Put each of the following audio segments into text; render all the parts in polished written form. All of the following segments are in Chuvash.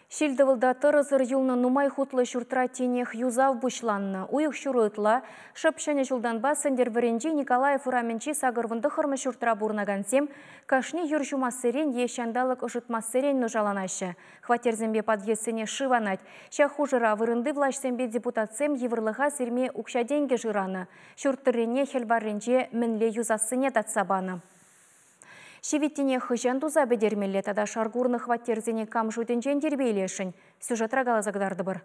Ҫил-тӑвӑлта тӑрӑсӑр юлнӑ нумай хутлӑ ҫуртра тинех юсав пуҫланнӑ. Уйӑх ҫурӑ ытла шӑп ҫӗнӗ ҫултанпа Сӗнтӗрвӑрринчи Николаев урамӗнчи 89-мӗш ҫуртра пурӑнакансем кашни юр ҫумассерен е ҫанталӑк ӑшӑтмассерен нушаланаҫҫӗ. Хваттерсемпе подъездсене шыв анать. Ҫак хушӑра вырӑнти влаҫсемпе депутатсем йывӑрлӑха сирме укҫа-тенкӗ шыранӑ. Ҫурт тӑррине хӗл варринче мӗнле юсассине татса панӑ. Ҫивиттине хӑҫан туса пӗтермелле тата шар курнӑ хваттерсене кам шутӗнчен тирпейлесшӗн? Сюжетра каласа кӑтартӑпӑр.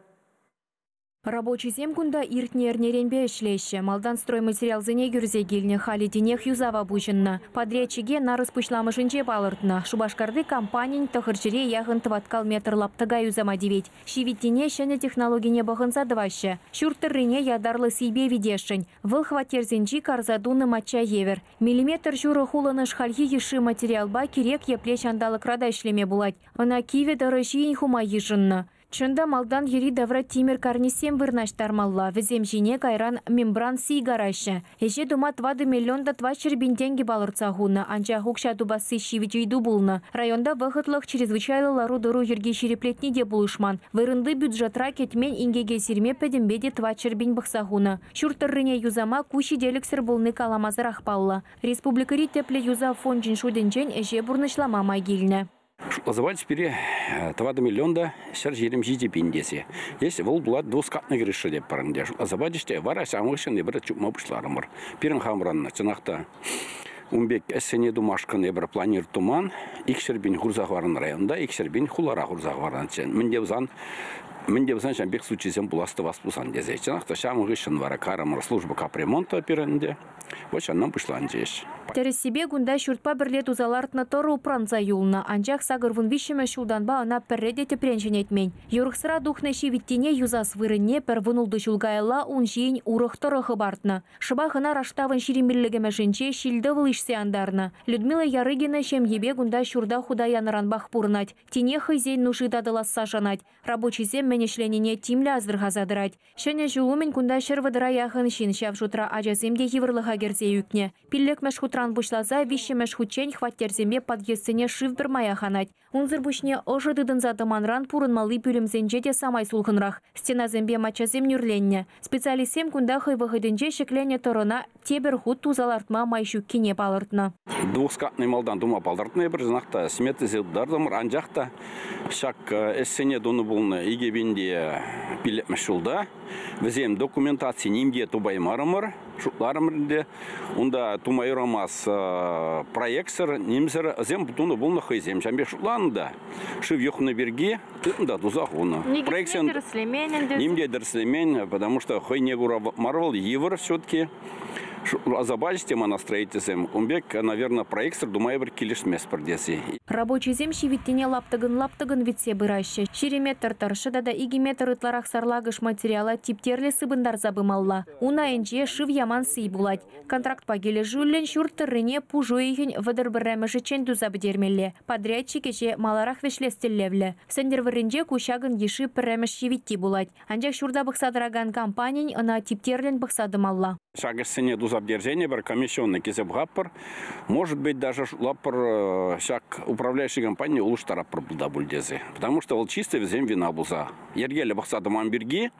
Рабочисем кунта иртнӗ эрнеренпе ӗҫлеҫҫӗ. Малтан стройматериалсене кӳрсе килнӗ, халӗ тинех юсава пуҫӑннӑ. Подрядчике нарӑс пуҫламӑшӗнче палӑртнӑ. Шупашкарти компанин тӑхӑрҫӗре яхӑн тӑваткал метр лаптӑка юсама тивет. Ҫивиттине ҫӗнӗ технологине пӑхӑнса тӑваҫҫӗ. Ҫурт тӑррине ятарлӑ сийпе витесшӗн. Вӑл хваттерсенчи карса тунӑ мачча евӗр. Миллиметр ҫурӑ хулӑнӑш хальхи йышши материалпа кирек епле ҫанталӑкра та ӗҫлеме пулать. Ӑна кивӗ тӑрӑ ҫийӗн хума йышӑннӑ. Чӑн та, малтан йӗри-тавра тимӗр карнизсем вырнаҫтармалла, вӗсем ҫине кайран мембран сий караҫҫӗ. Ӗҫе тума тӑватӑ миллион та 400 пин тенкӗ палӑртса хунӑ, анчах укҫа тупасси ҫивӗч ыйту пулнӑ. Районта вӑхӑтлӑх чрезвычайлӑ лару-тӑру йӗрки ҫирӗплетни те пулӑшман. Вырӑнти бюджетра кӗтмен инкеке сирме пӗтӗмпе те 400 пин пӑхса хунӑ. Ҫурт тӑррине юсама ку ҫителӗксӗр пулни каламасӑрах паллӑ. Республикӑри тӗплӗ юсав фончӗн шутӗнчен ӗҫе пурнӑҫлама май килнӗ. Шутласа пачӗҫ пире 4 миллион та 127 пин тесе. Есть вӑл пулать двускатный крыша тетпӗр ӗнтӗ. Шутласа пачӗҫ те вара ҫавӑн хыҫҫӑн эпир чупма пуҫларӑмӑр. Пирӗн хамӑрӑн чӑнах та ун пек ӗҫсене тумашкӑн эпир планир туман. 200 пин хурса хӑварнӑ районта, 200 пин хулара хурса хӑварнӑччӗ. Мӗн те пулсан мӗн те пулсан ҫавӑн пек случайсем пулас тӑвас пулсан тесе. Чӑнах та ҫавӑн хыҫҫӑн вара карӑмӑр служба капремонта пирӗн ӗнтӗ. Вӑт ҫавна пуҫланчӗ ӗҫ. Тӗрӗссипе кунта ҫуртпа пӗрле туса лартнӑ тӑрӑ упранса юлнӑ, анчах 83-мӗш ҫултанпа ӑна пӗрре те тӗпрен ҫӗнетмен. Юрӑхсӑра тухнӑ ҫивиттине юсас вырӑнне пӗр вунултӑ ҫул каялла ун ҫийӗн урӑх тӑрӑ хӑпартнӑ. Шӑпах ӑна раштавӑн 25-мӗшӗнче ҫил-тӑвӑл ишсе антарнӑ. Людмила Ярыгина ҫемйипе кунта ҫурта хута янӑранпах пурӑнать. Тинех хӑйсен нуши татӑласса шанать. Рабочисем мӗн ӗҫленине тимлӗ асӑрхаса тӑрать. Ҫӗнӗ ҫул умӗн кунта 130-а яхӑн ҫын, ҫав шутра ачасем те йывӑрлӑха кӗрсе ӳкнӗ. Пиллӗкмӗш хутран пуҫласа виҫҫӗмӗш хутчен хваттерсемпе подъездсене шыв пӗрмаях анать. Унсӑр пуҫне ӑшӑ тытӑнса тӑманран пурӑнмалли пӳлӗмсенче те самай сулхӑнрах. Стенасемпе маччасем нӳрленнӗ. Специалистсем кунта хӑй вӑхӑтӗнче ҫӗкленӗ тӑрӑна тепӗр хут туса лартма май ҫуккине палӑртнӑ. Двухскатный малтан тума палӑртнӑ эпир, чӑнах та сметӑсем тутартӑмӑр, анчах та ҫак ӗҫсене тунӑ пулнӑ 2005 ҫулта. Вӗсем документаци ним те тупаймарӑмӑр, шутларӑмӑр ӗнтӗ. Унта тума юрамас проектсӑр, нимсӗр вӗсем тунӑ пулнӑ хӑйсем. Ҫавӑн пек шутланӑ та шыв юхнӑ пирки тытнӑ та туса хунӑ. Проектсем тӗрӗслемен ӗнтӗ. Ним те тӗрӗслемен, потому что хӑйне кура мар вӑл, йывӑр все-таки. Шутласа пачӗҫ те мана строительсем. Ун пек, наверное, проектсӑр тума эпир килӗшместпӗр тесе. Рабочисем ҫивиттине лаптӑкӑн-лаптӑкӑн витсе пыраҫҫӗ. 20 метр тӑршшӗ тата 2 метр ытларах сарлакӑш материала типтерлӗ сыпӑнтарса пымалла. Ун айӗнче шыв яман сий пулать. Контрактпа килӗшӳллӗн ҫурт тӑррине пуш уйӑхӗн 31-мӗшӗччен туса пӗтермелле. Подрядчик ӗҫе маларах вӗҫлес тӗллевлӗ. Сӗнтӗрвӑрринче ку ҫакӑн йышши пӗрремӗш ҫивитти пулать. Анчах ҫурта пӑхса тӑракан компанин ӑна типтерлӗн пӑхса тӑмалла. Ҫак ӗҫсене туса пӗтерсен эпир комиссионный килсе пӑхатпӑр. Может быть, даже шутлатпӑр ҫак управляющий компание улӑштаратпӑр та пуль тесе. Потому что вӑл чисто вӗсем вина пулса. Йӗркеллӗ пӑхса тӑман пирки,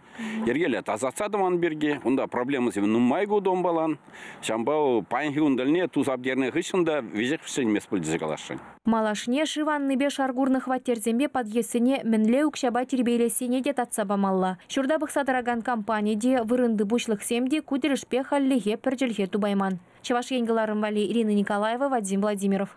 йӗркеллӗ тасатса тӑман пирки унта проблемӑсем нумай ку домпалан. Ҫавӑнпа паянхи кун тӗлне туса пӗтернӗ хыҫҫӑн та веҫех вӗҫленмест пуль тесе каласшӑн. Малашне шыв аннипе шар курнӑ хваттерсемпе подъездсене мӗнле укҫапа тирпейлессине те татса памалла. Ҫурта пӑхса тӑракан компани те, вырӑнти пуҫлӑхсем те ку тӗлӗшпе хальлӗхе пӗр чӗлхе тупайман. Чӑваш Ен кӑларӑм валли Ирина Николаева, Вадим Владимиров.